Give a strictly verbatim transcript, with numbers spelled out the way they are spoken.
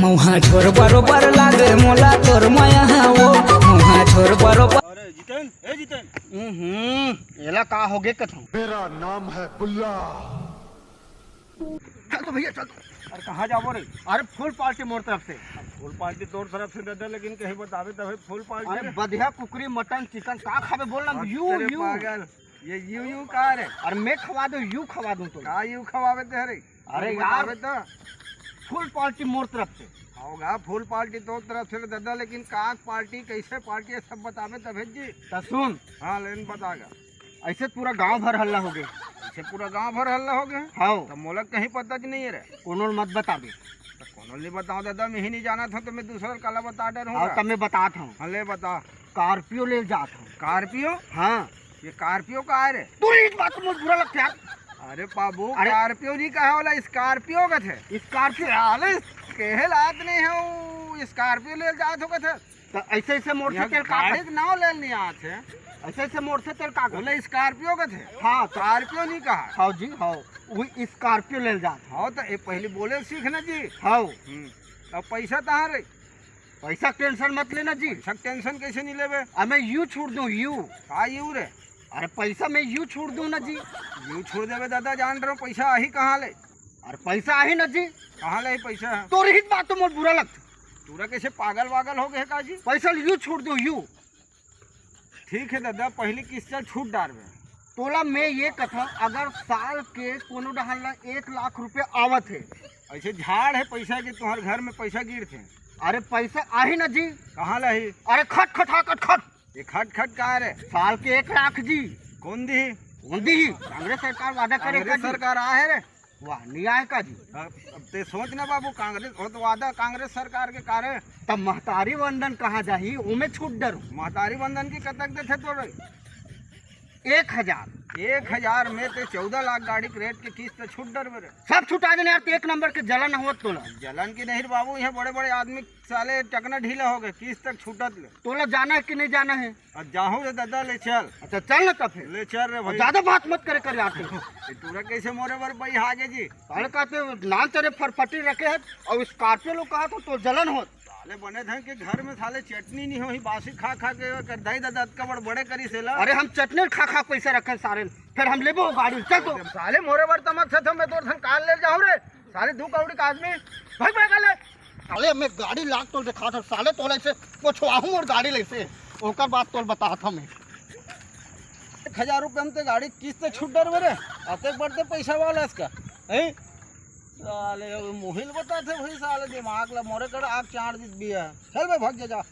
मौहा छोर बरोबर लागे मोला तोर मया वो। मौहा छोर बरोबर। अरे जितेन, ए जितेन। हम्म, एला का होगे कथों? मेरा नाम है बुल्ला। चल तो भैया, चल तो। अरे कहाँ जाबो रे? अरे फुल पार्टी मोर तरफ से। फुल पार्टी तोर तरफ से ददा, लेकिन कहीं बताबे तबे फुल अरे पार्टी। बढ़िया कुकरी, मटन, चिकन का खाबे बोल ना, यू तेरे यू। पागल, ये यू यू का रे? और मैं खवा दूं, यू खवा दूं तो। का यू खवावे ते रे? अरे तू यार। बताबे तो। फुल पार्टी मोर तरफ से। होगा फुल पार्टी तोर तरफ से रे ददा, लेकिन का पार्टी, कैसे पार्टी है, सब बताबे तबे जी। तो सुन, हाँ, लेन बतागा। ऐसे पूरा गांव भर हल्ला होगे। इसे पूरा गांव भर हल्ला होगे। हाँ। तो मोला कहीं पता ज नहीं है रे। कोनो ल मत बताबे। तो कोनो नहीं बताओ दादा, मैं ही नहीं जाना था तो मैं दूसरा काला बता डर हूँ। हाँ, तब मैं बतात हूँ। हाँ, ले बता। स्कॉर्पियो ले जात हूँ। स्कॉर्पियो? हाँ। ये स्कॉर्पियो का है रे? तू इस बात को मुझे बुरा लगता है यार। अरे बाबू, अरे। स्कॉर्पियो नहीं कहा वाला, स्कॉर्पियो का थे। स्कॉर्पियो। साले कहे लात नहीं है वो, स्कॉर्पियो ले जात हो कथे। तो ऐसे ऐसे मोर से यहाँ तेल का गाड़ी के नाव ले नहीं आत है। ऐसे ऐसे मोर से तेल का कर। बोले स्कॉर्पियो का थे। हाँ तो स्कॉर्पियो नहीं कहा। हाँ जी हाँ। वो स्कॉर्पियो ले जात। हाँ तो ये पहले बोले सीख ना जी। हाँ। हम्म। अब पैसा कहाँ रे? पैसा टेंशन मत लेना जी। पैसा टेंशन कैसे नहीं लेबे? अब मैं यू छोड़ दूँ यू। का यू रे? अरे पैसा मैं यू छोड़ दूँ ना जी। यू छोड़ देबे दादा, जान रहे हो पैसा आही कहाँ ले? अरे पैसा आही ना जी। कहाँ ले पैसा? तोर ही बात तो मोर बुरा लगता। तूरा कैसे पागल वागल हो गए का जी? पैसा यू छोड़ दूँ यू। ठीक है दादा, पहली किस्त चल छूट डारबे। तोला मैं ये कथा, अगर साल के कोनो डहान ला एक लाख रुपया आवत है। ऐसे झाड़ है पैसा के, तुम्हारे घर में पैसा गिर थे। अरे पैसा आही ना जी। कहाँ लाही? अरे खट खट हा कट खट। ये खट खट का रे? साल के एक लाख जी। कौन दी? होंदी ही कांग्रेस सरकार वादा करे का कांग्रेस जी। सरकार आ है रे। वाह, नहीं आए का जी? अब, अब ते सोच ना बाबू, कांग्रेस हो तो वादा कांग्रेस सरकार के कारण। तब महतारी वंदन कहाँ जाही, ओमे छूट डरू। महतारी वंदन की कतक देथे तो रे? एक हजार। एक हजार में ते चौदह लाख गाड़ी के रेट के किस्त छूट डरबे रे। सब छुटा देने यार, तो एक नंबर के जलन होत तोला। जलन की नहीं रे बाबू, यहाँ बड़े बड़े आदमी साले टकना ढीला हो गए, किस्त तक छूटत ले। तोला जाना है कि नहीं जाना है? अब जाहू रे दादा, ले चल। अच्छा चल ना तब फिर। ले चल रे और भाई। ज्यादा बात मत करे कर यार तू। ये तूरा कैसे मोरे बर भाई आगे जी? साले कहते नाम तेरे फरफटी रखे है और स्कॉर्पियो लोग कहा तो, तो जलन हो। साले बने थे कि घर में साले चटनी नहीं हो ही, बासी खा खा के कर दाई दादा अतका बड़ बड़े करी सेला। अरे हम चटनी खा खा पैसा रखे सारे, फिर हम लेबो गाड़ी, चल तो। साले मोरे बर तमक से तो मैं तोर संग काल ले जाऊं रे। साले दू कौड़ी का आदमी भाग भाग ले। साले मैं गाड़ी लाग तोल दिखा था साले, तोल ऐसे पोछवाहूं और गाड़ी ले से, ओकर बाद तोल बता था मैं। एक हजार रुपये में ते गाड़ी किस्त छूट डर मेरे। अतेक बढ़ते पैसा वाला इसका। हैं? साले अब मोहिल बताते भाई, साले दिमाग ला मोरे कड़ आग चाड़ दी बिया। चल बे भाग जा, जा।